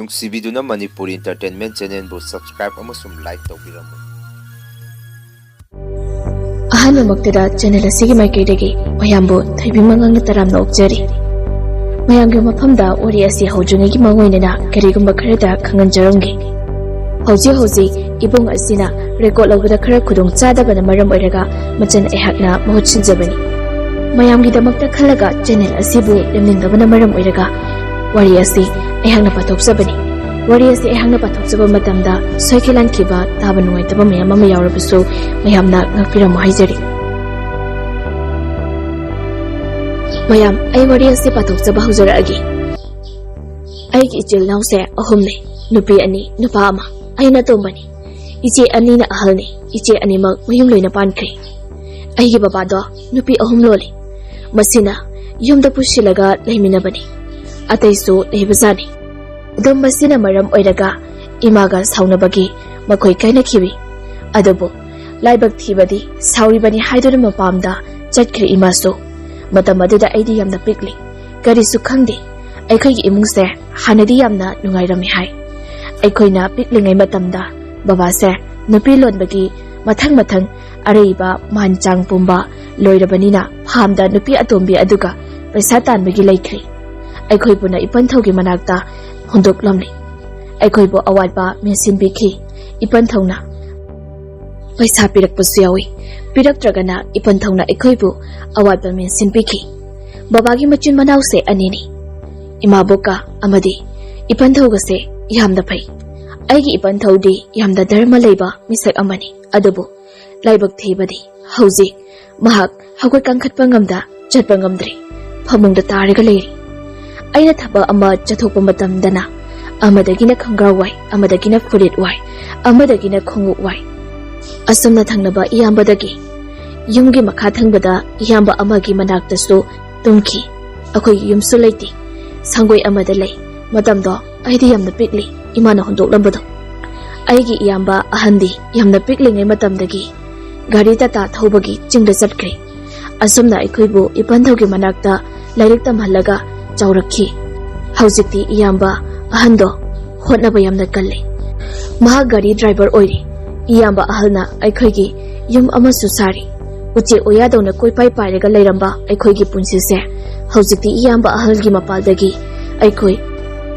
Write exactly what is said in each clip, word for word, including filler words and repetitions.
ꯅꯨꯡꯁꯤꯕꯤꯗꯨꯅ Manipur Entertainment Channelꯕꯨ subscribe ꯑꯃꯁꯨꯡ like ꯇꯧꯕꯤꯔꯝꯃꯨ꯫ ꯑꯍꯥꯟꯕꯃꯛꯇꯗ channel ꯑꯁꯤꯒꯤ ꯃꯥꯏꯀꯩꯗꯒꯤ ꯃꯌꯥꯝꯕꯨ ꯊꯣꯏꯕꯤ ꯃꯉꯥꯡꯅ ꯇꯔꯥꯝꯅ ꯑꯣꯛꯆꯔꯤ꯫ ꯃꯌꯥꯝꯒꯤ ꯃꯐꯝꯗ ꯋꯥꯔꯤ ꯑꯁꯤ ꯍꯧꯗ꯭ꯔꯤꯉꯩꯒꯤ ꯃꯥꯡꯑꯣꯏꯅꯅ ꯀꯔꯤꯒꯨꯝꯕ ꯈꯔꯗ ꯈꯪꯍꯟꯖꯔꯝꯒꯦ꯫ ꯍꯧꯖꯤꯛ ꯍꯧꯖꯤꯛ ꯏꯕꯨꯡ ꯑꯁꯤꯅ record ꯂꯧꯕꯗ ꯈꯔ ꯈꯨꯗꯣꯡ ꯆꯥꯗꯕꯅ ꯃꯔꯝ ꯑꯣꯏꯔꯒ ꯃꯆꯟ ꯑꯩꯍꯥꯛꯅ ꯃꯍꯨꯠ ꯁꯤꯟꯖꯕꯅꯤ꯫ ꯃꯌꯥꯝꯒꯤꯗꯃꯛꯇ ꯈꯜꯂꯒ channel ꯑꯁꯤꯕꯨ ꯂꯦꯝꯅꯤꯡꯗꯕꯅ ꯃꯔꯝ ꯑꯣꯏꯔꯒ ꯋꯥꯔꯤ ꯑꯁꯤ ꯑꯩꯍꯥꯛꯅ ꯄꯥꯊꯣꯛꯆꯕꯅꯤ꯫ ꯋꯥꯔꯤ ꯑꯁꯤ ꯑꯩꯍꯥꯛꯅ ꯄꯥꯊꯣꯛꯆꯕ ꯃꯇꯝꯗ ꯁꯣꯏꯈꯤ ꯂꯥꯟꯈꯤꯕ, ꯇꯥꯕ ꯅꯨꯡꯉꯥꯏꯇꯕ ꯃꯌꯥꯝ ꯑꯃ ꯌꯥꯎꯔꯕꯁꯨ ꯃꯌꯥꯝꯅ ꯉꯥꯛꯄꯤꯔꯝꯃꯨ ꯍꯥꯏꯖꯔꯤ꯫ ꯃꯌꯥꯝ, ꯑꯩ ꯋꯥꯔꯤ ꯑꯁꯤ ꯄꯥꯊꯣꯛꯆꯕ ꯍꯧꯖꯔꯛꯑꯒꯦ꯫ ꯑꯩꯒꯤ ꯏꯆꯤꯜ ꯏꯅꯥꯎꯁꯦ ꯑꯍꯨꯝꯅꯤ, ꯅꯨꯄꯤ ꯑꯅꯤ, ꯅꯨꯄꯥ ꯑꯃ꯫ ꯑꯩꯅ ꯑꯇꯣꯝꯕꯅꯤ꯫ ꯏꯆꯦ ꯑꯅꯤꯅ ꯑꯍꯜꯅꯤ꯫ ꯏꯆꯦ ꯑꯅꯤꯃꯛ ꯃꯌꯨꯝ ꯂꯣꯏꯅ ꯄꯥꯟꯈ꯭ꯔꯦ꯫ ꯑꯩꯒꯤ ꯕꯕꯥꯗꯣ ꯅꯨꯄꯤ ꯑꯍꯨꯝ ꯂꯣꯜꯂꯤ꯫ ꯃꯁꯤꯅ ꯌꯨꯝꯗ ꯄꯨꯁꯤꯜꯂꯒ ꯂꯩꯃꯤꯟꯅꯕꯅꯤ꯫ ꯑꯇꯩꯁꯨ ꯂꯩꯕꯖꯥꯠꯅꯤ꯫ ꯑꯗꯨꯝ ꯃꯁꯤꯅ ꯃꯔꯝ ꯑꯣꯏꯔꯒ ꯏꯃꯥꯒ ꯁꯥꯎꯅꯕꯒꯤ ꯃꯈꯣꯏ ꯀꯥꯏꯅꯈꯤꯕꯤ꯫ ꯑꯗꯨꯕꯨ ꯂꯥꯏꯕꯛ ꯊꯤꯕꯗꯤ ꯁꯥꯎꯔꯤꯕꯅꯤ ꯍꯥꯏꯗꯨꯅ ꯃꯄꯥꯝꯗ ꯆꯠꯈ꯭ꯔꯦ ꯏꯃꯥꯁꯨ꯫ ꯃꯇꯝ ꯑꯗꯨꯗ ꯑꯩꯗꯤ ꯌꯥꯝꯅ ꯄꯤꯛꯂꯤ, ꯀꯔꯤꯁꯨ ꯈꯪꯗꯦ꯫ ꯑꯩꯈꯣꯏꯒꯤ ꯏꯃꯨꯡꯁꯦ ꯍꯥꯟꯅꯗꯤ ꯌꯥꯝꯅ ꯅꯨꯡꯉꯥꯏꯔꯝꯃꯤ ꯍꯥꯏ꯫ ꯑꯩꯈꯣꯏꯅ ꯄꯤꯛꯂꯤꯉꯩ ꯃꯇꯝꯗ ꯕꯕꯥꯁꯦ ꯅꯨꯄꯤ ꯂꯣꯟꯕꯒꯤ ꯃꯊꯪ ꯃꯊꯪ ꯑꯔꯩꯕ ꯃꯥꯟ ꯆꯥꯡ ꯄꯨꯝꯕ ꯂꯣꯏꯔꯕꯅꯤꯅ farmꯗ ꯅꯨꯄꯤ ꯑꯇꯣꯝꯕꯤ ꯑꯗꯨꯒ ꯄꯩꯁꯥ ꯇꯥꯟꯕꯒꯤ ꯂꯩꯈ꯭ꯔꯦ꯫ ꯑꯩꯈꯣꯏꯕꯨꯅ ꯏꯄꯟꯊꯧꯒꯤ ꯃꯅꯥꯛꯇ ꯍꯨꯟꯗꯣꯛꯂꯝꯂꯤ꯫ ꯑꯩꯈꯣꯏꯕꯨ ꯑꯋꯥꯠꯄ ꯃꯦꯟꯁꯤꯟꯕꯤꯈꯤ꯫ ꯏꯄꯟꯊꯧꯅ ꯄꯩꯁꯥ ꯄꯤꯔꯛꯄꯁꯨ ꯌꯥꯎꯏ꯫ ꯄꯤꯔꯛꯇ꯭ꯔꯒꯅ ꯏꯄꯟꯊꯧꯅ ꯑꯩꯈꯣꯏꯕꯨ ꯑꯋꯥꯠꯄ ꯃꯦꯟꯁꯤꯟꯕꯤꯈꯤ꯫ ꯕꯕꯥꯒꯤ ꯃꯆꯤꯟ ꯃꯅꯥꯎꯁꯦ ꯑꯅꯤꯅꯤ, ꯏꯃꯥꯕꯣꯛꯀ ꯑꯃꯗꯤ ꯏꯄꯟꯊꯧꯒꯁꯦ ꯌꯥꯝꯅ ꯐꯩ꯫ ꯑꯩꯒꯤ ꯏꯄꯟꯊꯧꯗꯤ ꯌꯥꯝꯅ ꯙꯔꯃ ꯂꯩꯕ ꯃꯤꯁꯛ ꯑꯃꯅꯤ꯫ ꯑꯗꯨꯕꯨ ꯂꯥꯏꯕꯛ ꯊꯤꯕꯗꯤ ꯍꯧꯖꯤꯛ ꯃꯍꯥꯛ ꯍꯧꯒꯠ ꯀꯥꯡꯈꯠꯄ ꯉꯝꯗ ꯆꯠꯄ ꯉꯝꯗ꯭ꯔꯦ, ꯐꯃꯨꯡꯗ ꯇꯥꯔꯒ ꯂꯩꯔꯤ꯫ ꯑꯩꯅ ꯊꯕꯛ ꯑꯃ ꯆꯠꯊꯣꯛꯄ ꯃꯇꯝꯗꯅ ꯑꯃꯗꯒꯤꯅ ꯈꯣꯡꯒ꯭ꯔꯥꯎ ꯋꯥꯏ, ꯑꯃꯗꯒꯤꯅ ꯐꯨꯔꯤꯠ ꯋꯥꯏ, ꯑꯃꯗꯒꯤꯅ ꯈꯣꯡꯎꯞ ꯋꯥꯏ꯫ ꯑꯁꯨꯝꯅ ꯊꯪꯅꯕ ꯏꯌꯥꯝꯕꯗꯒꯤ ꯌꯨꯝꯒꯤ ꯃꯈꯥ ꯊꯪꯕꯗ ꯏꯌꯥꯝꯕ ꯑꯃꯒꯤ ꯃꯅꯥꯛꯇꯁꯨ ꯇꯨꯝꯈꯤ꯫ ꯑꯩꯈꯣꯏꯒꯤ ꯌꯨꯝꯁꯨ ꯂꯩꯇꯦ, ꯁꯪꯒꯣꯏ ꯑꯃꯗ ꯂꯩ꯫ ꯃꯇꯝꯗꯣ ꯑꯩꯗꯤ ꯌꯥꯝꯅ ꯄꯤꯛꯂꯤ, ꯏꯃꯥꯅ ꯍꯨꯟꯗꯣꯛꯂꯝꯕꯗꯣ꯫ ꯑꯩꯒꯤ ꯏꯌꯥꯝꯕ ꯑꯍꯟꯗꯤ ꯌꯥꯝꯅ ꯄꯤꯛꯂꯤꯉꯩ ꯃꯇꯝꯗꯒꯤ ꯒꯥꯔꯤ ꯇꯥꯇꯥ ꯊꯧꯕꯒꯤ ꯆꯤꯡꯗ ꯆꯠꯈ꯭ꯔꯦ꯫ ꯑꯁꯨꯝꯅ ꯑꯩꯈꯣꯏꯕꯨ ꯏꯄꯟꯊꯧꯒꯤ ꯃꯅꯥꯛꯇ ꯂꯥꯏꯔꯤꯛ ꯇꯝꯍꯜꯂꯒ ꯆꯥꯎꯔꯛꯈꯤ꯫ ꯍꯧꯖꯤꯛꯇꯤ ꯏꯌꯥꯝꯕ ꯑꯍꯟꯗꯣ ꯍꯣꯠꯅꯕ ꯌꯥꯝꯅ ꯀꯜꯂꯤ꯫ ꯃꯍꯥꯛ ꯒꯥꯔꯤ ꯗ꯭ꯔꯥꯏꯚꯔ ꯑꯣꯏꯔꯤ꯫ ꯏꯌꯥꯝꯕ ꯑꯍꯜꯅ ꯑꯩꯈꯣꯏꯒꯤ ꯌꯨꯝ ꯑꯃꯁꯨ ꯁꯥꯔꯤ꯫ ꯎꯆꯦꯛ ꯋꯥꯌꯥꯗꯧꯅ ꯀꯣꯏꯄꯥꯏ ꯄꯥꯏꯔꯒ ꯂꯩꯔꯝꯕ ꯑꯩꯈꯣꯏꯒꯤ ꯄꯨꯟꯁꯤꯁꯦ ꯍꯧꯖꯤꯛꯇꯤ ꯏꯌꯥꯝꯕ ꯑꯍꯜꯒꯤ ꯃꯄꯥꯜꯗꯒꯤ ꯑꯩꯈꯣꯏ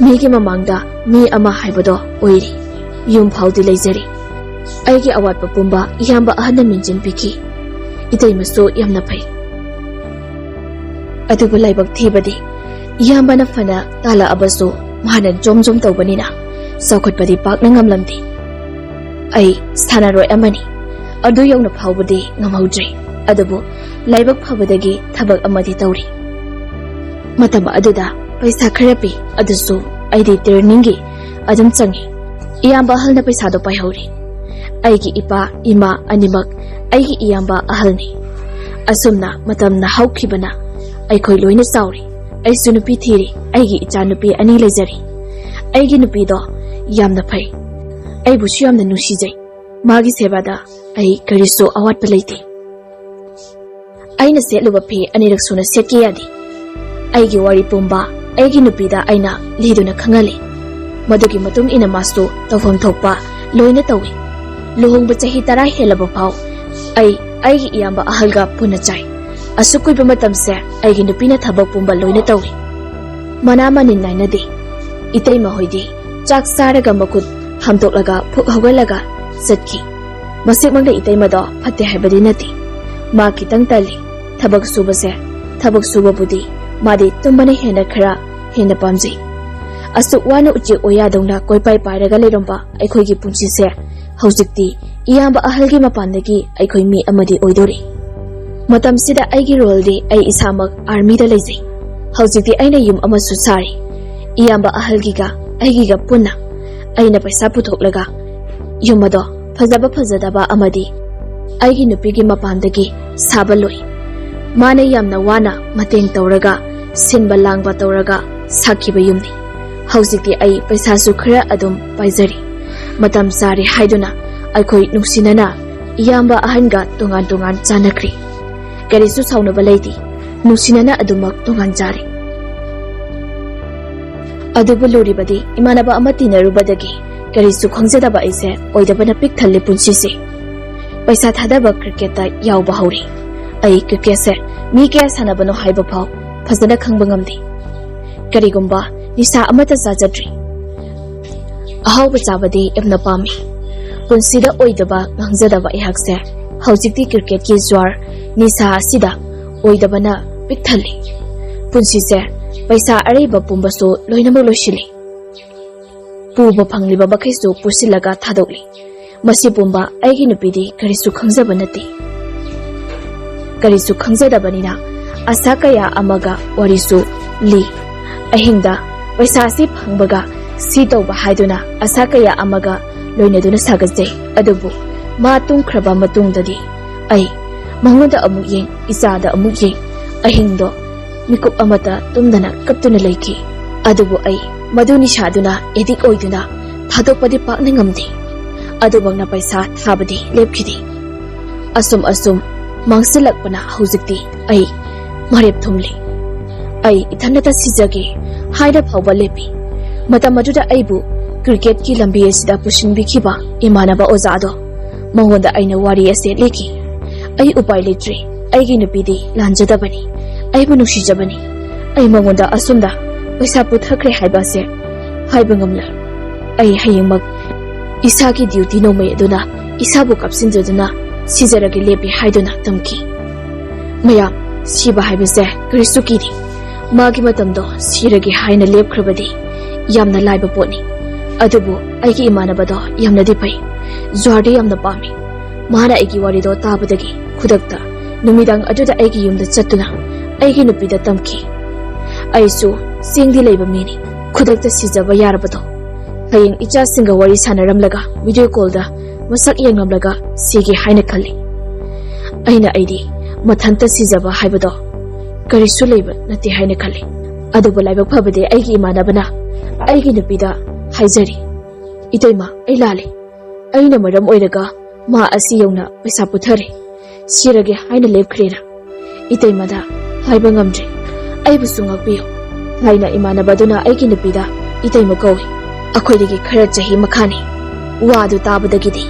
ꯃꯤꯒꯤ ꯃꯃꯥꯡꯗ ꯃꯤ ꯑꯃ ꯍꯥꯏꯕꯗꯣ ꯑꯣꯏꯔꯤ꯫ ꯌꯨꯝ ꯐꯥꯎꯗꯤ ꯂꯩꯖꯔꯤ꯫ ꯑꯩꯒꯤ ꯑꯋꯥꯠꯄ ꯄꯨꯝꯕ ꯏꯌꯥꯝꯕ ꯑꯍꯜꯅ ꯃꯦꯟꯁꯤꯟꯕꯤꯈꯤ꯫ ꯏꯇꯩꯃꯁꯨ ꯌꯥꯝꯅ ꯐꯩ꯫ ꯑꯗꯨꯕꯨ ꯂꯥꯏꯕꯛ ꯊꯤꯕꯗꯤ ꯏꯌꯥꯝꯕꯅ ꯐꯅ ꯇꯥꯜꯂꯛꯑꯕꯁꯨ ꯃꯥꯅ ꯖꯣꯝ ꯖꯣꯝ ꯇꯧꯕꯅꯤꯅ ꯆꯥꯎꯈꯠꯄꯗꯤ ꯄꯥꯛꯅ ꯉꯝꯂꯝꯗꯦ꯫ ꯑꯩ ꯁꯥꯟꯅꯔꯣꯏ ꯑꯃꯅꯤ꯫ ꯑꯗꯨ ꯌꯧꯅ ꯐꯥꯎꯕꯗꯤ ꯉꯝꯍꯧꯗ꯭ꯔꯤ꯫ ꯑꯗꯨꯕꯨ ꯂꯥꯏꯕꯛ ꯐꯕꯗꯒꯤ ꯊꯕꯛ ꯑꯃꯗꯤ ꯇꯧꯔꯤ꯫ ꯃꯇꯝ ꯑꯗꯨꯗ ꯄꯩꯁꯥ ꯈꯔ ꯄꯤ, ꯑꯗꯨꯁꯨ ꯑꯩꯗꯤ ꯇ꯭ꯔꯦꯅꯤꯡꯒꯤ ꯑꯗꯨꯝ ꯆꯪꯉꯤ꯫ ꯏꯌꯥꯝꯕ ꯑꯍꯜꯅ ꯄꯩꯁꯥꯗꯣ ꯄꯥꯏꯍꯧꯔꯤ꯫ ꯑꯩꯒꯤ ꯏꯄꯥ ꯏꯃꯥ ꯑꯅꯤꯃꯛ ꯑꯩꯒꯤ ꯏꯌꯥꯝꯕ ꯑꯍꯜꯅꯤ꯫ ꯑꯁꯨꯝꯅ ꯃꯇꯝꯅ ꯍꯧꯈꯤꯕꯅ ꯑꯩꯈꯣꯏ ꯂꯣꯏꯅ ꯆꯥꯎꯔꯤ꯫ ꯑꯩꯁꯨ ꯅꯨꯄꯤ ꯊꯤꯔꯤ꯫ ꯑꯩꯒꯤ ꯏꯆꯥ ꯅꯨꯄꯤ ꯑꯅꯤ ꯂꯩꯖꯔꯤ꯫ ꯑꯩꯒꯤ ꯅꯨꯄꯤꯗꯣ ꯌꯥꯝꯅ ꯐꯩ꯫ ꯑꯩꯕꯨꯁꯨ ꯌꯥꯝꯅ ꯅꯨꯡꯁꯤꯖꯩ꯫ ꯃꯥꯒꯤ ꯁꯦꯕꯥꯗ ꯑꯩ ꯀꯔꯤꯁꯨ ꯑꯋꯥꯠꯄ ꯂꯩꯇꯦ꯫ ꯑꯩꯅ ꯁꯦꯠꯂꯨꯕ ꯐꯤ ꯑꯅꯤꯔꯛ ꯁꯨꯅ ꯁꯦꯠꯀꯦ ꯌꯥꯗꯦ꯫ ꯑꯩꯒꯤ ꯋꯥꯔꯤ ꯄꯨꯝꯕ ꯑꯩꯒꯤ ꯅꯨꯄꯤꯗ ꯑꯩꯅ ꯂꯤꯗꯨꯅ ꯈꯪꯍꯜꯂꯤ꯫ ꯃꯗꯨꯒꯤ ꯃꯇꯨꯡ ꯏꯟꯅ ꯃꯥꯁꯨ ꯇꯧꯐꯝ ꯊꯣꯛꯄ ꯂꯣꯏꯅ ꯇꯧꯏ꯫ ꯂꯨꯍꯣꯡꯕ ꯆꯍꯤ ꯇꯔꯥ ꯍꯦꯜꯂꯕ ꯐꯥꯎ ꯑꯩ ꯑꯩꯒꯤ ꯏꯌꯥꯝꯕ ꯑꯍꯜꯒ ꯄꯨꯟꯅ ꯆꯥꯏ꯫ ꯑꯁꯨꯛ ꯀꯨꯏꯕ ꯃꯇꯝꯁꯦ ꯑꯩꯒꯤ ꯅꯨꯄꯤꯅ ꯊꯕꯛ ꯄꯨꯝꯕ ꯂꯣꯏꯅ ꯇꯧꯏ꯫ ꯃꯅꯥ ꯃꯅꯤꯟ ꯅꯥꯏꯅꯗꯦ꯫ ꯏꯇꯩꯃ ꯍꯣꯏꯗꯤ ꯆꯥꯛ ꯆꯥꯔꯒ ꯃꯈꯨꯠ ꯍꯥꯝꯗꯣꯛꯂꯒ ꯐꯨꯛ ꯍꯧꯒꯠꯂꯒ ꯆꯠꯈꯤ꯫ ꯃꯁꯤꯃꯛꯅ ꯏꯇꯩꯃꯗꯣ ꯐꯠꯇꯦ ꯍꯥꯏꯕꯗꯤ ꯅꯠꯇꯦ꯫ ꯃꯥ ꯈꯤꯇꯪ ꯇꯜꯂꯤ꯫ ꯊꯕꯛ ꯁꯨꯕꯁꯦ, ꯊꯕꯛ ꯁꯨꯕꯕꯨꯗꯤ ꯃꯥꯗꯤ ꯇꯨꯝꯕꯅ ꯍꯦꯟꯅ ꯈꯔ ꯍꯦꯟꯅ ꯄꯥꯝꯖꯩ꯫ ꯑꯁꯨꯛ ꯋꯥꯅ ꯎꯆꯦꯛ ꯑꯣꯌꯥꯗꯧꯅ ꯀꯣꯏꯄꯥꯏ ꯄꯥꯏꯔꯒ ꯂꯩꯔꯝꯕ ꯑꯩꯈꯣꯏꯒꯤ ꯄꯨꯟꯁꯤꯁꯦ ꯍꯧꯖꯤꯛꯇꯤ ꯏꯌꯥꯝꯕ ꯑꯍꯜꯒꯤ ꯃꯄꯥꯟꯗꯒꯤ ꯑꯩꯈꯣꯏ ꯃꯤ ꯑꯃꯗꯤ ꯑꯣꯏꯗꯣꯔꯤ꯫ ꯃꯇꯝꯁꯤꯗ ꯑꯩꯒꯤ ꯔꯣꯜꯗꯤ ꯑꯩ ꯏꯁꯥꯃꯛ ꯑꯥꯔꯃꯤꯗ ꯂꯩꯖꯩ꯫ ꯍꯧꯖꯤꯛꯇꯤ ꯑꯩꯅ ꯌꯨꯝ ꯑꯃꯁꯨ ꯁꯥꯔꯤ꯫ ꯏꯌꯥꯝꯕ ꯑꯍꯜꯒꯤꯒ ꯑꯩꯒꯤꯒ ꯄꯨꯟꯅ ꯑꯩꯅ ꯄꯩꯁꯥ ꯄꯨꯊꯣꯛꯂꯒ ꯌꯨꯝ ꯑꯗꯣ ꯐꯖꯕ ꯐꯖꯗꯕ ꯑꯃꯗꯤ ꯑꯩꯒꯤ ꯅꯨꯄꯤꯒꯤ ꯃꯄꯥꯟꯗꯒꯤ ꯁꯥꯕ ꯂꯣꯏ꯫ ꯃꯥꯅ ꯌꯥꯝꯅ ꯋꯥꯅ ꯃꯇꯦꯡ ꯇꯧꯔꯒ ꯁꯤꯟꯕ ꯂꯥꯡꯕ ꯇꯧꯔꯒ ꯁꯥꯈꯤꯕ ꯌꯨꯝꯅꯤ꯫ ꯍꯧꯖꯤꯛꯇꯤ ꯑꯩ ꯄꯩꯁꯥꯁꯨ ꯈꯔ ꯑꯗꯨꯝ ꯄꯥꯏꯖꯔꯤ꯫ ꯃꯇꯝ ꯆꯥꯔꯦ ꯍꯥꯏꯗꯨꯅ ꯑꯩꯈꯣꯏ ꯅꯨꯡꯁꯤꯅꯅ ꯏꯌꯥꯝꯕ ꯑꯍꯟꯒ ꯇꯣꯉꯥꯟ ꯇꯣꯉꯥꯟ ꯆꯥꯅꯈ꯭ꯔꯦ꯫ ꯀꯔꯤꯁꯨ ꯁꯥꯎꯅꯕ ꯂꯩꯇꯦ꯫ ꯅꯨꯡꯁꯤꯅꯅ ꯑꯗꯨꯃꯛ ꯇꯣꯉꯥꯟ ꯆꯥꯔꯦ꯫ ꯑꯗꯨꯕꯨ ꯂꯨꯔꯤꯕꯗꯤ ꯏꯃꯥꯟꯅꯕ ꯑꯃ ꯇꯤꯟꯅꯔꯨꯕꯗꯒꯤ ꯀꯔꯤꯁꯨ ꯈꯪꯖꯗꯕ ꯑꯩꯁꯦ ꯑꯣꯏꯗꯕꯅ ꯄꯤꯛ ꯊꯜꯂꯤ ꯄꯨꯟꯁꯤꯁꯦ꯫ ꯄꯩꯁꯥ ꯊꯥꯗꯕ ꯀ꯭ꯔꯤꯀꯦꯠꯇ ꯌꯥꯎꯕ ꯍꯧꯔꯦ꯫ ꯑꯩ ꯀ꯭ꯔꯤꯀꯦꯠꯁꯦ ꯃꯤ ꯀꯌꯥ ꯁꯥꯟꯅꯕꯅꯣ ꯍꯥꯏꯕ ꯐꯥꯎ ꯐꯖꯅ ꯈꯪꯕ ꯉꯝꯗꯦ꯫ ꯀꯔꯤꯒꯨꯝꯕ ꯅꯤꯁꯥ ꯑꯃꯠꯇ ꯆꯥꯖꯗ꯭ꯔꯤ꯫ ꯑꯍꯥꯎꯕ ꯆꯥꯕꯗꯤ ꯌꯥꯝꯅ ꯄꯥꯝꯃꯤ꯫ ꯄꯨꯟꯁꯤꯗ ꯑꯣꯏꯗꯕ ꯉꯥꯡꯖꯗꯕ ꯑꯩꯍꯥꯛꯁꯦ ꯍꯧꯖꯤꯛꯇꯤ ꯀ꯭ꯔꯤꯀꯦꯠꯀꯤ ꯖ꯭ꯋꯥꯔ ꯅꯤꯁꯥ ꯑꯁꯤꯗ ꯑꯣꯏꯗꯕꯅ ꯄꯤꯛ ꯊꯜꯂꯤ꯫ ꯄꯨꯟꯁꯤꯁꯦ ꯄꯩꯁꯥ ꯑꯔꯩꯕ ꯄꯨꯝꯕꯁꯨ ꯂꯣꯏꯅꯃꯛ ꯂꯣꯏꯁꯤꯜꯂꯤ꯫ ꯄꯨꯕ ꯐꯪꯂꯤꯕ ꯃꯈꯩꯁꯨ ꯄꯨꯁꯤꯜꯂꯒ ꯊꯥꯗꯣꯛꯂꯤ꯫ ꯃꯁꯤ ꯄꯨꯝꯕ ꯑꯩꯒꯤ ꯅꯨꯄꯤꯗꯤ ꯀꯔꯤꯁꯨ ꯈꯪꯖꯕ ꯅꯠꯇꯦ꯫ ꯀꯔꯤꯁꯨ ꯈꯪꯖꯗꯕꯅꯤꯅ ꯑꯁꯥ ꯀꯌꯥ ꯑꯃꯒ ꯋꯥꯔꯤꯁꯨ ꯂꯤ꯫ ꯑꯍꯤꯡꯗ ꯄꯩꯁꯥꯁꯤ ꯐꯪꯕꯒ ꯁꯤ ꯇꯧꯕ ꯍꯥꯏꯗꯨꯅ ꯑꯁꯥ ꯀꯌꯥ ꯑꯃꯒ ꯂꯣꯏꯅꯗꯨꯅ ꯁꯥꯒꯠꯆꯩ꯫ ꯑꯗꯨꯕꯨ ꯃꯥ ꯇꯨꯝꯈ꯭ꯔꯕ ꯃꯇꯨꯡꯗꯗꯤ ꯑꯩ ꯃꯉꯣꯟꯗ ꯑꯃꯨꯛ ꯌꯦꯡ, ꯏꯆꯥꯗ ꯑꯃꯨꯛ ꯌꯦꯡ, ꯑꯍꯤꯡꯗꯣ ꯃꯤꯀꯨꯞ ꯑꯃꯠꯇ ꯇꯨꯝꯗꯅ ꯀꯞꯇꯨꯅ ꯂꯩꯈꯤ꯫ ꯑꯗꯨꯕꯨ ꯑꯩ ꯃꯗꯨ ꯅꯤꯁꯥꯗꯨꯅ ꯑꯦꯗꯤꯛ ꯑꯣꯏꯗꯨꯅ ꯊꯥꯗꯣꯛꯄꯗꯤ ꯄꯥꯛꯅ ꯉꯝꯗꯦ꯫ ꯑꯗꯨꯃꯛꯅ ꯄꯩꯁꯥ ꯊꯥꯕꯗꯤ ꯂꯦꯞꯈꯤꯗꯦ꯫ ꯑꯁꯨꯝ ꯑꯁꯨꯝ ꯃꯥꯡꯁꯤꯜꯂꯛꯄꯅ ꯍꯧꯖꯤꯛꯇꯤ ꯑꯩ ꯃꯔꯦꯞ ꯊꯨꯝꯂꯤ꯫ ꯑꯩ ꯏꯊꯟꯅꯇ ꯁꯤꯖꯒꯦ ꯍꯥꯏꯅ ꯐꯥꯎꯕ ꯂꯦꯞꯄꯤ꯫ ꯃꯇꯝ ꯑꯗꯨꯗ ꯑꯩꯕꯨ ꯀ꯭ꯔꯤꯀꯦꯠꯀꯤ ꯂꯝꯕꯤ ꯑꯁꯤꯗ ꯄꯨꯁꯤꯟꯕꯤꯈꯤꯕ ꯏꯃꯥꯟꯅꯕ ꯑꯣꯖꯥꯗꯣ, ꯃꯉꯣꯟꯗ ꯑꯩꯅ ꯋꯥꯔꯤ ꯑꯁꯤ ꯂꯤꯈꯤ꯫ ꯑꯩ ꯎꯄꯥꯏ ꯂꯩꯇ꯭ꯔꯦ꯫ ꯑꯩꯒꯤ ꯅꯨꯄꯤꯗꯤ ꯂꯥꯟꯖꯗꯕꯅꯤ꯫ ꯑꯩꯕꯨ ꯅꯨꯡꯁꯤꯖꯕꯅꯤ꯫ ꯑꯩ ꯃꯉꯣꯟꯗ ꯑꯁꯨꯝꯗ ꯄꯩꯁꯥ ꯄꯨꯊꯈ꯭ꯔꯦ ꯍꯥꯏꯕ ꯑꯁꯦ ꯍꯥꯏꯕ ꯉꯝꯂꯣꯏ꯫ ꯑꯩ ꯍꯌꯦꯡꯃꯛ ꯏꯁꯥꯒꯤ ꯗ꯭ꯌꯨꯇꯤ ꯅꯣꯡꯃꯩ ꯑꯗꯨꯅ ꯏꯁꯥꯕꯨ ꯀꯥꯞꯁꯤꯟꯖꯗꯨꯅ ꯁꯤꯖꯔꯒꯦ ꯂꯦꯞꯄꯤ ꯍꯥꯏꯗꯨꯅ ꯇꯝꯈꯤ꯫ ꯃꯌꯥꯝ, ꯁꯤꯕ ꯍꯥꯏꯕꯁꯦ ꯀꯔꯤꯁꯨ ꯀꯤꯗꯦ꯫ ꯃꯥꯒꯤ ꯃꯇꯝꯗꯣ ꯁꯤꯔꯒꯦ ꯍꯥꯏꯅ ꯂꯦꯞꯈ꯭ꯔꯕꯗꯤ ꯌꯥꯝꯅ ꯂꯥꯏꯕ ꯄꯣꯠꯅꯤ꯫ ꯑꯗꯨꯕꯨ ꯑꯩꯒꯤ ꯏꯃꯥꯟꯅꯕꯗꯣ ꯌꯥꯝꯅꯗꯤ ꯐꯩ, ꯖ꯭ꯋꯥꯔꯗꯤ ꯌꯥꯝꯅ ꯄꯥꯝꯃꯤ꯫ ꯃꯥꯅ ꯑꯩꯒꯤ ꯋꯥꯔꯤꯗꯣ ꯇꯥꯕꯗꯒꯤ ꯈꯨꯗꯛꯇ ꯅꯨꯃꯤꯗꯥꯡ ꯑꯗꯨꯗ ꯑꯩꯒꯤ ꯌꯨꯝꯗ ꯆꯠꯇꯨꯅ ꯑꯩꯒꯤ ꯅꯨꯄꯤꯗ ꯇꯝꯈꯤ꯫ ꯑꯩꯁꯨ ꯆꯤꯡꯗꯤ ꯂꯩꯕ ꯃꯤꯅꯤ꯫ ꯈꯨꯗꯛꯇ ꯁꯤꯖꯕ ꯌꯥꯔꯕꯗꯣ꯫ ꯍꯌꯦꯡ ꯏꯆꯥꯁꯤꯡꯒ ꯋꯥꯔꯤ ꯁꯥꯟꯅꯔꯝꯂꯒ ꯚꯤꯗꯤꯑꯣ ꯀꯣꯜꯗ ꯃꯁꯛ ꯌꯦꯡꯂꯝꯂꯒ ꯁꯤꯒꯦ ꯍꯥꯏꯅ ꯈꯜꯂꯤ꯫ ꯑꯩꯅ ꯑꯩꯗꯤ ꯃꯊꯟꯇ ꯁꯤꯖꯕ ꯍꯥꯏꯕꯗꯣ ꯀꯔꯤꯁꯨ ꯂꯩꯕ ꯅꯠꯇꯦ ꯍꯥꯏꯅ ꯈꯜꯂꯤ꯫ ꯑꯗꯨꯕꯨ ꯂꯥꯏꯕꯛ ꯐꯕꯗꯤ ꯑꯩꯒꯤ ꯏꯃꯥꯟꯅꯕꯅ ꯑꯩꯒꯤ ꯅꯨꯄꯤꯗ ꯍꯥꯏꯖꯔꯤ, "ꯏꯇꯩꯃ, ꯑꯩ ꯂꯥꯜꯂꯦ꯫ ꯑꯩꯅ ꯃꯔꯝ ꯑꯣꯏꯔꯒ ꯃꯥ ꯑꯁꯤ ꯌꯧꯅ ꯄꯩꯁꯥ ꯄꯨꯊꯔꯦ꯫ ꯁꯤꯔꯒꯦ ꯍꯥꯏꯅ ꯂꯦꯞꯈ꯭ꯔꯦꯅ꯫ ꯏꯇꯩꯃꯗ ꯍꯥꯏꯕ ꯉꯝꯗ꯭ꯔꯦ꯫ ꯑꯩꯕꯨꯁꯨ ꯉꯥꯛꯄꯤꯌꯨ꯫ ꯍꯥꯏꯅ ꯏꯃꯥꯟꯅꯕꯗꯨꯅ ꯑꯩꯒꯤ ꯅꯨꯄꯤꯗ ꯏꯇꯩꯃ ꯀꯧꯏ꯫ ꯑꯩꯈꯣꯏꯗꯒꯤ ꯈꯔ ꯆꯍꯤ ꯃꯈꯥꯅꯤ꯫ ꯋꯥ ꯑꯗꯨ ꯇꯥꯕꯗꯒꯤꯗꯤ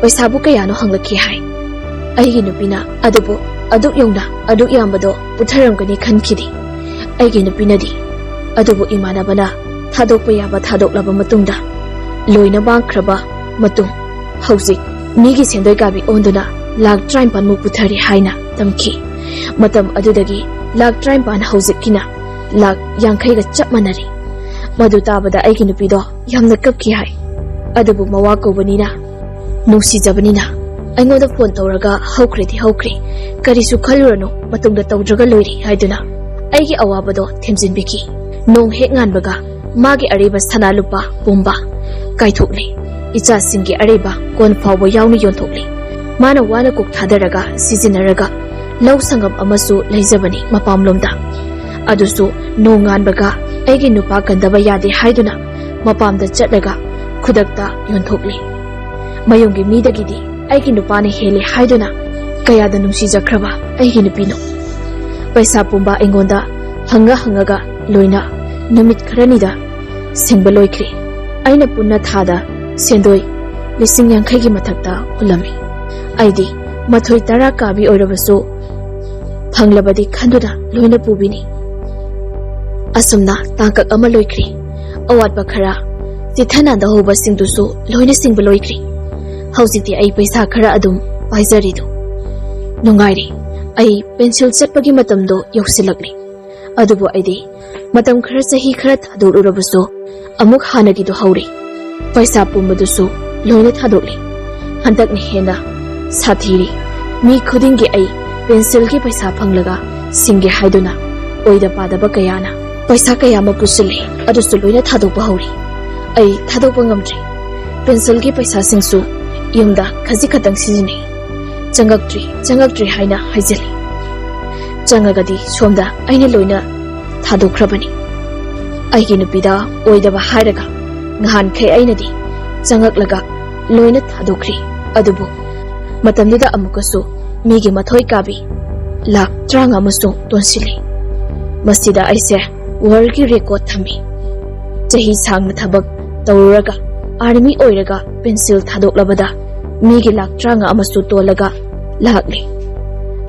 ꯄꯩꯁꯥꯕꯨ ꯀꯌꯥꯅꯣ ꯍꯪꯂꯛꯈꯤ ꯍꯥꯏ꯫ ꯑꯩꯒꯤ ꯅꯨꯄꯤꯅ ꯑꯗꯨꯕꯨ ꯑꯗꯨꯛ ꯌꯧꯅ ꯑꯗꯨꯛ ꯌꯥꯝꯕꯗꯣ ꯄꯨꯊꯔꯝꯒꯅꯤ ꯈꯟꯈꯤꯗꯦ꯫ ꯑꯩꯒꯤ ꯅꯨꯄꯤꯅꯗꯤ ꯑꯗꯨꯕꯨ ꯏꯃꯥꯟꯅꯕꯅ ꯊꯥꯗꯣꯛꯄ ꯌꯥꯕ ꯊꯥꯗꯣꯛꯂꯕ ꯃꯇꯨꯡꯗ ꯂꯣꯏꯅ ꯃꯥꯡꯈ꯭ꯔꯕ ꯃꯇꯨꯡ ꯍꯧꯖꯤꯛ ꯃꯤꯒꯤ ꯁꯦꯟꯗꯣꯏ ꯀꯥꯕꯤ ꯑꯣꯟꯗꯨꯅ ꯂꯥꯈ ꯇꯔꯥꯅꯤꯄꯥꯟꯃꯨꯛ ꯄꯨꯊꯔꯤ ꯍꯥꯏꯅ ꯇꯝꯈꯤ꯫ ꯃꯇꯝ ꯑꯗꯨꯗꯒꯤ ꯂꯥꯈ ꯇꯔꯥꯅꯤꯄꯥꯟ ꯍꯧꯖꯤꯛꯀꯤꯅ ꯂꯥꯈ ꯌꯥꯡꯈꯩꯒ ꯆꯞ ꯃꯥꯟꯅꯔꯦ꯫ ꯃꯗꯨ ꯇꯥꯕꯗ ꯑꯩꯒꯤ ꯅꯨꯄꯤꯗꯣ ꯌꯥꯝꯅ ꯀꯞꯈꯤ ꯍꯥꯏ꯫ ꯑꯗꯨꯕꯨ ꯃꯋꯥ ꯀꯧꯕꯅꯤꯅ, ꯅꯨꯡꯁꯤꯖꯕꯅꯤꯅ ꯑꯩꯉꯣꯟꯗ ꯐꯣꯟ ꯇꯧꯔꯒ "ꯍꯧꯈ꯭ꯔꯦꯗꯤ ꯍꯧꯈ꯭ꯔꯦ, ꯀꯔꯤꯁꯨ ꯈꯜꯂꯨꯔꯅꯨ, ꯃꯇꯨꯡꯗ ꯇꯧꯗ꯭ꯔꯒ ꯂꯣꯏꯔꯦ" ꯍꯥꯏꯗꯨꯅ ꯑꯩꯒꯤ ꯑꯋꯥꯕꯗꯣ ꯊꯦꯝꯖꯤꯟꯕꯤꯈꯤ꯫ ꯅꯣꯡ ꯍꯦꯛ ꯉꯥꯟꯕꯒ ꯃꯥꯒꯤ ꯑꯔꯩꯕ ꯁꯅꯥ ꯂꯨꯄꯥ ꯄꯨꯝꯕ ꯀꯥꯏꯊꯣꯛꯂꯦ꯫ ꯏꯆꯥꯁꯤꯡꯒꯤ ꯑꯔꯩꯕ ꯀꯣꯟ ꯐꯥꯎꯕ ꯌꯥꯎꯅ ꯌꯣꯟꯊꯣꯛꯂꯦ꯫ ꯃꯥꯅ ꯋꯥꯅ ꯀꯣꯛ ꯊꯥꯗꯔꯒ ꯁꯤꯖꯤꯟꯅꯔꯒ ꯂꯧ ꯁꯪꯒꯝ ꯑꯃꯁꯨ ꯂꯩꯖꯕꯅꯤ ꯃꯄꯥꯝꯂꯣꯝꯗ꯫ ꯑꯗꯨꯁꯨ ꯅꯣꯡ ꯉꯥꯟꯕꯒ ꯑꯩꯒꯤ ꯅꯨꯄꯥ ꯀꯟꯗꯕ ꯌꯥꯗꯦ ꯍꯥꯏꯗꯨꯅ ꯃꯄꯥꯝꯗ ꯆꯠꯂꯒ ꯈꯨꯗꯛꯇ ꯌꯣꯟꯊꯣꯛꯂꯦ꯫ ꯃꯌꯨꯝꯒꯤ ꯃꯤꯗꯒꯤꯗꯤ ꯑꯩꯒꯤ ꯅꯨꯄꯥꯅ ꯍꯦꯜꯂꯦ ꯍꯥꯏꯗꯨꯅ ꯀꯌꯥꯗ ꯅꯨꯡꯁꯤꯖꯈ꯭ꯔꯕ ꯑꯩꯒꯤ ꯅꯨꯄꯤꯅꯣ꯫ ꯄꯩꯁꯥ ꯄꯨꯝꯕ ꯑꯩꯉꯣꯟꯗ ꯍꯪꯉ ꯍꯪꯉꯒ ꯂꯣꯏꯅ ꯅꯨꯃꯤꯠ ꯈꯔꯅꯤꯗ ꯁꯤꯡꯕ ꯂꯣꯏꯈ꯭ꯔꯦ꯫ ꯑꯩꯅ ꯄꯨꯟꯅ ꯊꯥꯗ ꯁꯦꯟꯗꯣꯏ ꯂꯤꯁꯤꯡ ꯌꯥꯡꯈꯩꯒꯤ ꯃꯊꯛꯇ ꯍꯨꯜꯂꯝꯃꯤ꯫ ꯑꯩꯗꯤ ꯃꯊꯣꯏ ꯇꯔꯥ ꯀꯥꯕꯤ ꯑꯣꯏꯔꯕꯁꯨ ꯐꯪꯂꯕꯗꯤ ꯈꯟꯗꯨꯅ ꯂꯣꯏꯅ ꯄꯨꯕꯤꯅꯤ꯫ ꯑꯁꯨꯝꯅ ꯇꯥꯡꯀꯛ ꯑꯃ ꯂꯣꯏꯈ꯭ꯔꯦ꯫ ꯑꯋꯥꯠꯄ ꯈꯔ ꯆꯤꯊꯅꯥꯟꯗ ꯍꯧꯕꯁꯤꯡꯗꯨꯁꯨ ꯂꯣꯏꯅ ꯁꯤꯡꯕ ꯂꯣꯏꯈ꯭ꯔꯦ꯫ ꯍꯧꯖꯤꯛꯇꯤ ꯑꯩ ꯄꯩꯁꯥ ꯈꯔ ꯑꯗꯨꯝ ꯄꯥꯏꯖꯔꯤꯗꯨ ꯅꯨꯡꯉꯥꯏꯔꯦ꯫ ꯑꯩ ꯄꯦꯟꯁꯤꯜ ꯆꯠꯄꯒꯤ ꯃꯇꯝꯗꯣ ꯌꯧꯁꯤꯜꯂꯛꯂꯦ꯫ ꯑꯗꯨꯕꯨ ꯑꯩꯗꯤ ꯃꯇꯝ ꯈꯔ, ꯆꯍꯤ ꯈꯔ ꯊꯥꯗꯣꯛꯂꯨꯔꯕꯁꯨ ꯑꯃꯨꯛ ꯍꯥꯟꯅꯒꯤꯗꯨ ꯍꯧꯔꯦ꯫ ꯄꯩꯁꯥ ꯄꯨꯝꯕꯗꯨꯁꯨ ꯂꯣꯏꯅ ꯊꯥꯗꯣꯛꯂꯦ꯫ ꯍꯟꯗꯛꯅ ꯍꯦꯟꯅ ꯁꯥꯊꯤꯔꯦ꯫ ꯃꯤ ꯈꯨꯗꯤꯡꯒꯤ ꯑꯩ ꯄꯦꯟꯁꯤꯜꯒꯤ ꯄꯩꯁꯥ ꯐꯪꯂꯒ ꯁꯤꯡꯒꯦ ꯍꯥꯏꯗꯨꯅ ꯑꯣꯏꯗ ꯄꯥꯗꯕ ꯀꯌꯥꯅ ꯄꯩꯁꯥ ꯀꯌꯥ ꯑꯃ ꯄꯨꯁꯤꯜꯂꯦ, ꯑꯗꯨꯁꯨ ꯂꯣꯏꯅ ꯊꯥꯗꯣꯛꯄ ꯍꯧꯔꯦ꯫ ꯑꯩ ꯊꯥꯗꯣꯛꯄ ꯉꯝꯗ꯭ꯔꯦ꯫ ꯄꯦꯟꯁꯤꯜꯒꯤ ꯄꯩꯁꯥꯁꯤꯡꯁꯨ ꯌꯨꯝꯗ ꯈꯖꯤꯛ ꯈꯛꯇꯪ ꯁꯤꯖꯤꯟꯅꯩ꯫ ꯆꯪꯉꯛꯇ꯭ꯔꯤ, ꯆꯪꯉꯛꯇ꯭ꯔꯤ ꯍꯥꯏꯅ ꯍꯥꯏꯖꯤꯜꯂꯤ꯫ ꯆꯪꯉꯒꯗꯤ ꯁꯣꯝꯗ ꯑꯩꯅ ꯂꯣꯏꯅ ꯊꯥꯗꯣꯛꯈ꯭ꯔꯕꯅꯤ꯫ ꯑꯩꯒꯤ ꯅꯨꯄꯤꯗ ꯑꯣꯏꯗꯕ ꯍꯥꯏꯔꯒ ꯉꯍꯥꯟꯈꯩ ꯑꯩꯅꯗꯤ ꯆꯪꯉꯛꯂꯒ ꯂꯣꯏꯅ ꯊꯥꯗꯣꯛꯈ꯭ꯔꯤ꯫ ꯑꯗꯨꯕꯨ ꯃꯇꯝꯗꯨꯗ ꯑꯃꯨꯛꯀꯁꯨ ꯃꯤꯒꯤ ꯃꯊꯣꯏ ꯀꯥꯕꯤ ꯂꯥꯈ ꯇꯔꯥꯃꯉꯥ ꯑꯃꯁꯨ ꯇꯣꯟꯁꯤꯜꯂꯤ꯫ ꯃꯁꯤꯗ ꯑꯩꯁꯦ ꯋꯥꯔꯜꯒꯤ ꯔꯦꯀꯣꯔꯗ ꯊꯝꯃꯤ꯫ ꯆꯍꯤ ꯁꯥꯡꯅ ꯊꯕꯛ ꯇꯧꯔꯨꯔꯒ, ꯑꯥꯔꯃꯤ ꯑꯣꯏꯔꯒ, ꯄꯦꯟꯁꯤꯜ ꯊꯥꯗꯣꯛꯂꯕꯗ ꯃꯤꯒꯤ ꯂꯥꯛ ꯇꯔꯥꯃꯉꯥ ꯑꯃꯁꯨ ꯇꯣꯜꯂꯒ ꯂꯥꯛꯂꯤ꯫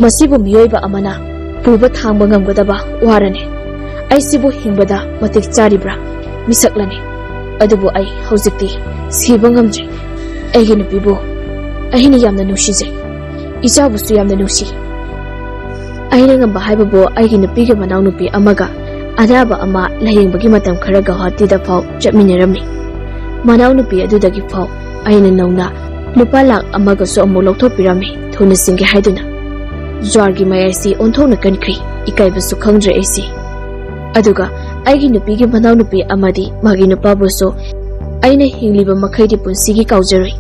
ꯃꯁꯤꯕꯨ ꯃꯤꯑꯣꯏꯕ ꯑꯃꯅ ꯄꯨꯕ ꯊꯥꯡꯕ ꯉꯝꯒꯗꯕ ꯋꯥꯔꯅꯤ꯫ ꯑꯩꯁꯤꯕꯨ ꯍꯤꯡꯕꯗ ꯃꯇꯤꯛ ꯆꯥꯔꯤꯕ꯭ꯔꯥ? ꯃꯤꯁꯛꯂꯅꯤ꯫ ꯑꯗꯨꯕꯨ ꯑꯩ ꯍꯧꯖꯤꯛꯇꯤ ꯁꯤꯕ ꯉꯝꯗ꯭ꯔꯤ꯫ ꯑꯩꯒꯤ ꯅꯨꯄꯤꯕꯨ ꯑꯩꯅ ꯌꯥꯝꯅ ꯅꯨꯡꯁꯤꯖꯩ꯫ ꯏꯆꯥꯕꯨꯁꯨ ꯌꯥꯝꯅ ꯅꯨꯡꯁꯤ꯫ ꯑꯩꯅ ꯉꯝꯕ ꯍꯥꯏꯕꯕꯨ ꯑꯩꯒꯤ ꯅꯨꯄꯤꯒꯤ ꯃꯅꯥꯎꯅꯨꯄꯤ ꯑꯃꯒ ꯑꯅꯥꯕ ꯑꯃ ꯂꯥꯌꯦꯡꯕꯒꯤ ꯃꯇꯝ ꯈꯔ ꯒꯧꯍꯥꯇꯤꯗ ꯐꯥꯎ ꯆꯠꯃꯤꯟꯅꯔꯝꯃꯤ꯫ ꯃꯅꯥꯎꯅꯨꯄꯤ ꯑꯗꯨꯗꯒꯤ ꯐꯥꯎ ꯑꯩꯅ ꯅꯧꯅ ꯂꯨꯄꯥ ꯂꯥꯛ ꯑꯃꯒꯁꯨ ꯑꯃꯨꯛ ꯂꯧꯊꯣꯛꯄꯤꯔꯝꯃꯤ, ꯊꯨꯅ ꯁꯤꯡꯒꯦ ꯍꯥꯏꯗꯨꯅ꯫ ꯖ꯭ꯋꯥꯔꯒꯤ ꯃꯌꯥꯏꯁꯤ ꯑꯣꯟꯊꯣꯛꯅ ꯀꯟꯈ꯭ꯔꯤ, ꯏꯀꯥꯏꯕꯁꯨ ꯈꯪꯗ꯭ꯔꯦ ꯑꯩꯁꯤ꯫ ꯑꯗꯨꯒ ꯑꯩꯒꯤ ꯅꯨꯄꯤꯒꯤ ꯃꯅꯥꯎꯅꯨꯄꯤ ꯑꯃꯗꯤ ꯃꯥꯒꯤ ꯅꯨꯄꯥꯕꯨꯁꯨ ꯑꯩꯅ ꯍꯤꯡꯂꯤꯕ ꯃꯈꯩꯗꯤ ꯄꯨꯟꯁꯤꯒꯤ ꯀꯥꯎꯖꯔꯣꯏ꯫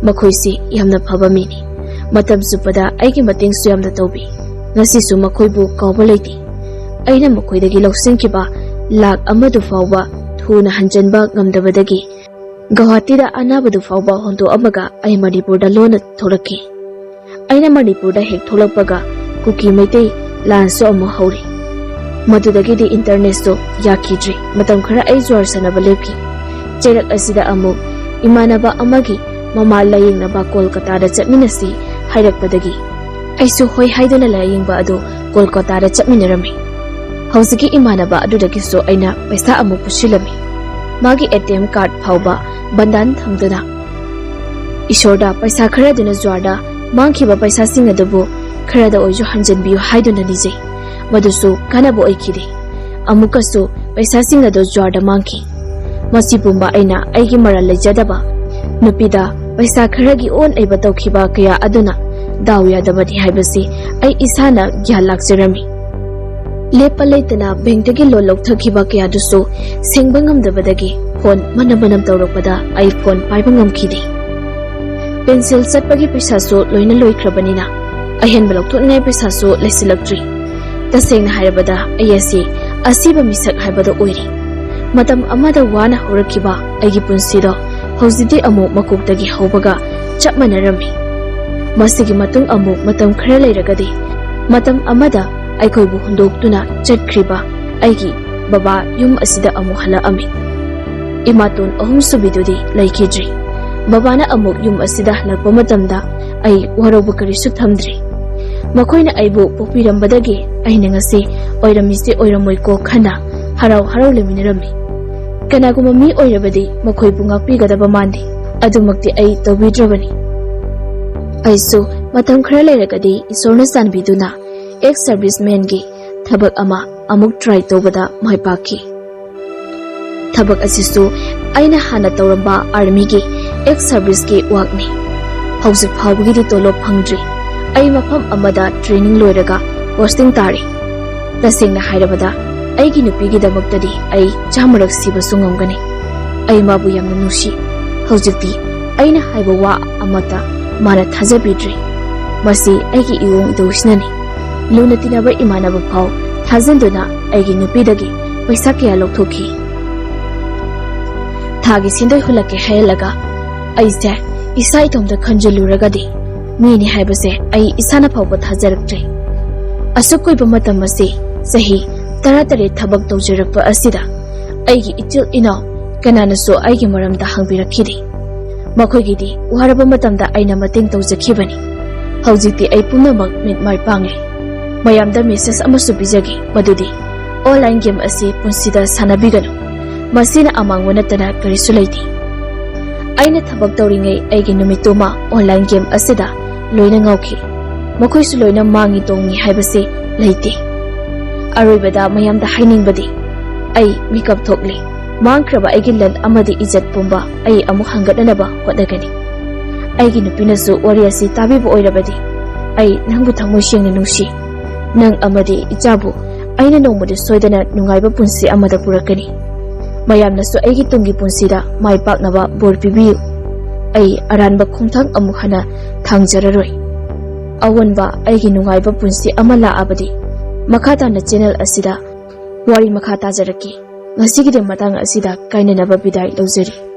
ꯃꯈꯣꯏꯁꯤ ꯌꯥꯝꯅ ꯐꯕ ꯃꯤꯅꯤ꯫ ꯃꯇꯝ ꯆꯨꯞꯄꯗ ꯑꯩꯒꯤ ꯃꯇꯦꯡꯁꯨ ꯌꯥꯝꯅ ꯇꯧꯕꯤ꯫ ꯉꯁꯤꯁꯨ ꯃꯈꯣꯏꯕꯨ ꯀꯥꯎꯕ ꯂꯩꯇꯦ꯫ ꯑꯩꯅ ꯃꯈꯣꯏꯗꯒꯤ ꯂꯧꯁꯤꯟꯈꯤꯕ ꯂꯥꯛ ꯑꯃꯗꯨ ꯐꯥꯎꯕ ꯊꯨꯅ ꯍꯟꯖꯤꯟꯕ ꯉꯝꯗꯕꯗꯒꯤ ꯒꯧꯍꯥꯇꯤꯗ ꯑꯅꯥꯕꯗꯨ ꯐꯥꯎꯕ ꯍꯨꯟꯗꯣꯛꯑꯝꯃꯒ ꯑꯩ ꯃꯅꯤꯄꯨꯔꯗ ꯂꯣꯟꯅ ꯊꯣꯛꯂꯛꯈꯤ꯫ ꯑꯩꯅ ꯃꯅꯤꯄꯨꯔꯗ ꯍꯦꯛ ꯊꯣꯛꯂꯛꯄꯒ ꯀꯨꯀꯤ ꯃꯩꯇꯩ ꯂꯥꯟꯁꯨ ꯑꯃꯨꯛ ꯍꯧꯔꯤ꯫ ꯃꯗꯨꯗꯒꯤꯗꯤ ꯏꯟꯇꯔꯅꯦꯠꯁꯨ ꯌꯥꯈꯤꯗ꯭ꯔꯤ꯫ ꯃꯇꯝ ꯈꯔ ꯑꯩ ꯖ꯭ꯋꯥꯔ ꯁꯥꯟꯅꯕ ꯂꯦꯞꯈꯤ꯫ ꯆꯩꯔꯛ ꯑꯁꯤꯗ ꯑꯃꯨꯛ ꯏꯃꯥꯟꯅꯕ ꯑꯃꯒꯤ ꯃꯃꯥ ꯂꯥꯌꯦꯡꯅꯕ ꯀꯣꯜꯀꯇꯥꯗ ꯆꯠꯃꯤꯟꯅꯁꯤ ꯍꯥꯏꯔꯛꯄꯗꯒꯤ ꯑꯩꯁꯨ ꯍꯣꯏ ꯍꯥꯏꯗꯨꯅ ꯂꯥꯌꯦꯡꯕ ꯑꯗꯨ ꯀꯣꯜꯀꯇꯥꯗ ꯆꯠꯃꯤꯟꯅꯔꯝꯃꯤ꯫ ꯍꯧꯖꯤꯛꯀꯤ ꯏꯃꯥꯟꯅꯕ ꯑꯗꯨꯗꯒꯤꯁꯨ ꯑꯩꯅ ꯄꯩꯁꯥ ꯑꯃꯨꯛ ꯄꯨꯁꯤꯜꯂꯝꯃꯤ꯫ ꯃꯥꯒꯤ ꯑꯦ ꯇꯤ ꯑꯦꯝ ꯀꯥꯔꯗ ꯐꯥꯎꯕ ꯕꯟꯗꯥꯟ ꯊꯝꯗꯨꯅ꯫ ꯏꯁꯣꯔꯗ ꯄꯩꯁꯥ ꯈꯔꯗꯨꯅ ꯖ꯭ꯋꯥꯔꯗ ꯃꯥꯡꯈꯤꯕ ꯄꯩꯁꯥꯁꯤꯡ ꯑꯗꯨꯕꯨ ꯈꯔꯗ ꯑꯣꯏꯁꯨ ꯍꯟꯖꯤꯟꯕꯤꯌꯨ ꯍꯥꯏꯗꯨꯅ ꯅꯤꯖꯩ꯫ ꯃꯗꯨꯁꯨ ꯀꯥꯟꯅꯕ ꯑꯣꯏꯈꯤꯗꯦ꯫ ꯑꯃꯨꯛꯀꯁꯨ ꯄꯩꯁꯥꯁꯤꯡ ꯑꯗꯨ ꯖ꯭ꯋꯥꯔꯗ ꯃꯥꯡꯈꯤ꯫ ꯃꯁꯤ ꯄꯨꯝꯕ ꯑꯩꯅ ꯑꯩꯒꯤ ꯃꯔꯜ ꯂꯩꯖꯗꯕ ꯅꯨꯄꯤꯗ ꯄꯩꯁꯥ ꯈꯔꯒꯤ ꯑꯣꯟ ꯑꯩꯕ ꯇꯧꯈꯤꯕ ꯀꯌꯥ ꯑꯗꯨꯅ ꯗꯥꯎ ꯌꯥꯗꯕꯅꯤ ꯍꯥꯏꯕꯁꯤ ꯑꯩ ꯏꯁꯥꯅ ꯒ꯭ꯌꯥꯟ ꯂꯥꯛꯆꯔꯝꯃꯤ꯫ ꯂꯦꯞꯄ ꯂꯩꯇꯅ ꯕꯦꯡꯛꯇꯒꯤ ꯂꯣꯟ ꯂꯧꯊꯈꯤꯕ ꯀꯌꯥꯗꯨꯁꯨ ꯁꯤꯡꯕ ꯉꯝꯗꯕꯗꯒꯤ ꯐꯣꯟ ꯃꯅꯝ ꯃꯅꯝ ꯇꯧꯔꯛꯄꯗ ꯑꯩ ꯐꯣꯟ ꯄꯥꯏꯕ ꯉꯝꯈꯤꯗꯦ꯫ ꯄꯦꯟꯁꯤꯜ ꯆꯠꯄꯒꯤ ꯄꯩꯁꯥꯁꯨ ꯂꯣꯏꯅ ꯂꯣꯏꯈ꯭ꯔꯕꯅꯤꯅ ꯑꯍꯦꯟꯕ ꯂꯧꯊꯣꯛꯅꯤꯡꯉꯥꯏ ꯄꯩꯁꯥꯁꯨ ꯂꯩꯁꯤꯜꯂꯛꯇ꯭ꯔꯤ꯫ ꯇꯁꯦꯡꯅ ꯍꯥꯏꯔꯕꯗ ꯑꯩ ꯑꯁꯤ ꯑꯁꯤꯕ ꯃꯤꯁꯛ ꯍꯥꯏꯕꯗꯨ ꯑꯣꯏꯔꯦ꯫ ꯃꯇꯝ ꯑꯃꯗ ꯋꯥꯅ ꯍꯧꯔꯛꯈꯤꯕ ꯑꯩꯒꯤ ꯄꯨꯟꯁꯤꯗꯣ ꯍꯧꯖꯤꯛꯇꯤ ꯑꯃꯨꯛ ꯃꯀꯣꯛꯇꯒꯤ ꯍꯧꯕꯒ ꯆꯞ ꯃꯥꯟꯅꯔꯝꯃꯤ꯫ ꯃꯁꯤꯒꯤ ꯃꯇꯨꯡ ꯑꯃꯨꯛ ꯃꯇꯝ ꯈꯔ ꯂꯩꯔꯒꯗꯤ ꯃꯇꯝ ꯑꯃꯗ ꯑꯩꯈꯣꯏꯕꯨ ꯍꯨꯟꯗꯣꯛꯇꯨꯅ ꯆꯠꯈ꯭ꯔꯤꯕ ꯑꯩꯒꯤ ꯕꯕꯥ ꯌꯨꯝ ꯑꯁꯤꯗ ꯑꯃꯨꯛ ꯍꯜꯂꯛꯑꯝꯃꯤ꯫ ꯏꯃꯥꯇꯣꯟ ꯑꯍꯨꯝꯁꯨꯕꯤꯗꯨꯗꯤ ꯂꯩꯈꯤꯗ꯭ꯔꯤ꯫ ꯕꯕꯥꯅ ꯑꯃꯨꯛ ꯌꯨꯝ ꯑꯁꯤꯗ ꯍꯜꯂꯛꯄ ꯃꯇꯝꯗ ꯑꯩ ꯋꯥꯔꯧꯕ ꯀꯔꯤꯁꯨ ꯊꯝꯗ꯭ꯔꯤ꯫ ꯃꯈꯣꯏꯅ ꯑꯩꯕꯨ ꯄꯣꯛꯄꯤꯔꯝꯕꯗꯒꯤ ꯑꯩꯅ ꯉꯁꯤ ꯑꯣꯏꯔꯝꯃꯤꯁꯦ ꯑꯣꯏꯔꯝꯃꯣꯏꯀꯣ ꯈꯟꯅ ꯍꯔꯥꯎ ꯍꯔꯥꯎ ꯂꯩꯃꯤꯟꯅꯔꯝꯃꯤ꯫ ꯀꯅꯥꯒꯨꯝꯕ ꯃꯤ ꯑꯣꯏꯔꯕꯗꯤ ꯃꯈꯣꯏꯕꯨ ꯉꯥꯛꯄꯤꯒꯗꯕ ꯃꯥꯟꯗꯦ꯫ ꯑꯗꯨꯃꯛꯇꯤ ꯑꯩ ꯇꯧꯕꯤꯗ꯭ꯔꯕꯅꯤ꯫ ꯑꯩꯁꯨ ꯃꯇꯝ ꯈꯔ ꯂꯩꯔꯒꯗꯤ ꯏꯁꯣꯔꯅ ꯆꯥꯟꯕꯤꯗꯨꯅ ex servicemanꯒꯤ ꯊꯕꯛ ꯑꯃ ꯑꯃꯨꯛ try ꯇꯧꯕꯗ ꯃꯥꯏ ꯄꯥꯛꯈꯤ꯫ ꯊꯕꯛ ꯑꯁꯤꯁꯨ ꯑꯩꯅ ꯍꯥꯟꯅ ꯇꯧꯔꯝꯕ armyꯒꯤ ex serviceꯀꯤ workꯅꯤ꯫ ꯍꯧꯖꯤꯛ ꯐꯥꯎꯕꯒꯤꯗꯤ ꯇꯣꯂꯣꯞ ꯐꯪꯗ꯭ꯔꯤ꯫ ꯑꯩ ꯃꯐꯝ ꯑꯃꯗ training ꯂꯣꯏꯔꯒ posting ꯇꯥꯔꯦ꯫ ꯇꯁꯦꯡꯅ ꯍꯥꯏꯔꯕꯗ, ꯑꯩꯒꯤ ꯅꯨꯄꯤꯒꯤꯗꯃꯛꯇꯗꯤ ꯑꯩ ꯆꯥꯝꯃꯔꯛ ꯁꯤꯕꯁꯨ ꯉꯝꯒꯅꯤ꯫ ꯑꯩ ꯃꯥꯕꯨ ꯌꯥꯝꯅ ꯅꯨꯡꯁꯤ꯫ ꯍꯧꯖꯤꯛꯇꯤ ꯑꯩꯅ ꯍꯥꯏꯕ ꯋꯥ ꯑꯃꯠꯇ ꯃꯥꯅ ꯊꯥꯖꯕꯤꯗ꯭ꯔꯤ꯫ ꯃꯁꯤ ꯑꯩꯒꯤ ꯏꯋꯣꯡ ꯏꯇꯧꯁꯤꯅꯅꯤ꯫ ꯂꯨꯅ ꯇꯤꯟꯅꯕ ꯏꯃꯥꯟꯅꯕ ꯐꯥꯎ ꯊꯥꯖꯟꯗꯨꯅ ꯑꯩꯒꯤ ꯅꯨꯄꯤꯗꯒꯤ ꯄꯩꯁꯥ ꯀꯌꯥ ꯂꯧꯊꯣꯛꯈꯤ꯫ ꯊꯥꯒꯤ ꯁꯦꯟꯗꯣꯏ ꯍꯨꯜꯂꯛꯀꯦ ꯍꯥꯏꯍꯜꯂꯒ ꯑꯩꯁꯦ ꯏꯁꯥ ꯏꯇꯣꯝꯇ ꯈꯟꯖꯤꯜꯂꯨꯔꯒꯗꯤ ꯃꯤꯅꯤ ꯍꯥꯏꯕꯁꯦ ꯑꯩ ꯏꯁꯥꯅ ꯐꯥꯎꯕ ꯊꯥꯖꯔꯛꯇ꯭ꯔꯦ꯫ ꯑꯁꯨꯛ ꯀꯨꯏꯕ ꯃꯇꯝ ꯑꯁꯤ, ꯆꯍꯤ ꯇꯔꯥꯇꯔꯦꯠ ꯊꯕꯛ ꯇꯧꯖꯔꯛꯄ ꯑꯁꯤꯗ, ꯑꯩꯒꯤ ꯏꯆꯤꯜ ꯏꯅꯥꯎ ꯀꯅꯥꯅꯁꯨ ꯑꯩꯒꯤ ꯃꯔꯝꯗ ꯍꯪꯕꯤꯔꯛꯈꯤꯗꯦ꯫ ꯃꯈꯣꯏꯒꯤꯗꯤ ꯋꯥꯔꯕ ꯃꯇꯝꯗ ꯑꯩꯅ ꯃꯇꯦꯡ ꯇꯧꯖꯈꯤꯕꯅꯤ꯫ ꯍꯧꯖꯤꯛꯇꯤ ꯑꯩ ꯄꯨꯝꯅꯃꯛ ꯃꯤꯠ ꯃꯥꯏ ꯄꯥꯡꯂꯦ꯫ ꯃꯌꯥꯝꯗ message ꯑꯃꯁꯨ ꯄꯤꯖꯒꯦ, ꯃꯗꯨꯗꯤ online game ꯑꯁꯤ ꯄꯨꯟꯁꯤꯗ ꯁꯥꯟꯅꯕꯤꯒꯅꯨ꯫ ꯃꯁꯤꯅ ꯑꯃꯥꯡꯕ ꯅꯠꯇꯅ ꯀꯔꯤꯁꯨ ꯂꯩꯇꯦ꯫ ꯑꯩꯅ ꯊꯕꯛ ꯇꯧꯔꯤꯉꯩ ꯑꯩꯒꯤ ꯅꯨꯃꯤꯠꯇꯨꯃ online game ꯑꯁꯤꯗ ꯂꯣꯏꯅ ꯉꯥꯎꯈꯤ꯫ ꯃꯈꯣꯏꯁꯨ ꯂꯣꯏꯅ ꯃꯥꯡꯉꯤ ꯇꯣꯡꯉꯤ ꯍꯥꯏꯕꯁꯤ ꯂꯩꯇꯦ꯫ ꯑꯔꯣꯏꯕꯗ ꯃꯌꯥꯝꯗ ꯍꯥꯏꯅꯤꯡꯕꯗꯤ, ꯑꯩ ꯃꯤꯀꯞ ꯊꯣꯛꯂꯦ꯫ ꯃꯥꯡꯈ꯭ꯔꯕ ꯑꯩꯒꯤ ꯂꯟ ꯑꯃꯗꯤ ꯏꯖꯠ ꯄꯨꯝꯕ ꯑꯩ ꯑꯃꯨꯛ ꯍꯪꯒꯠꯅꯅꯕ ꯍꯣꯠꯅꯒꯅꯤ꯫ ꯑꯩꯒꯤ ꯅꯨꯄꯤꯅꯁꯨ ꯋꯥꯔꯤ ꯑꯁꯤ ꯇꯥꯕꯤꯕ ꯑꯣꯏꯔꯕꯗꯤ, ꯑꯩ ꯅꯪꯕꯨ ꯊꯃꯣꯏ ꯁꯦꯡꯅ ꯅꯨꯡꯁꯤ꯫ ꯅꯪ ꯑꯃꯗꯤ ꯏꯆꯥꯕꯨ ꯑꯩꯅ ꯅꯣꯡꯃꯗꯤ ꯁꯣꯏꯗꯅ ꯅꯨꯡꯉꯥꯏꯕ ꯄꯨꯟꯁꯤ ꯑꯃꯗ ꯄꯨꯔꯛꯀꯅꯤ꯫ ꯃꯌꯥꯝꯅꯁꯨ ꯑꯩꯒꯤ ꯇꯨꯡꯒꯤ ꯄꯨꯟꯁꯤꯗ ꯃꯥꯏ ꯄꯥꯛꯅꯕ ꯕꯣꯔ ꯄꯤꯕꯤꯌꯨ꯫ ꯑꯩ ꯑꯔꯥꯟꯕ ꯈꯣꯡꯊꯥꯡ ꯑꯃꯨꯛ ꯍꯟꯅ ꯊꯥꯡꯖꯔꯔꯣꯏ꯫ ꯑꯑꯣꯟꯕ ꯑꯩꯒꯤ ꯅꯨꯡꯉꯥꯏꯕ ꯄꯨꯟꯁꯤ ꯑꯃ ꯂꯥꯛꯑꯕꯗꯤ ꯃꯈꯥ ꯇꯥꯅ channel ꯑꯁꯤꯗ ꯋꯥꯔꯤ ꯃꯈꯥ ꯇꯥꯖꯔꯛꯀꯦ꯫ ꯉꯁꯤꯒꯤꯗꯤ ꯃꯇꯥꯡ ꯑꯁꯤꯗ ꯀꯥꯏꯅꯅꯕ ꯕꯤꯗꯥꯏ ꯂꯧꯖꯔꯤ꯫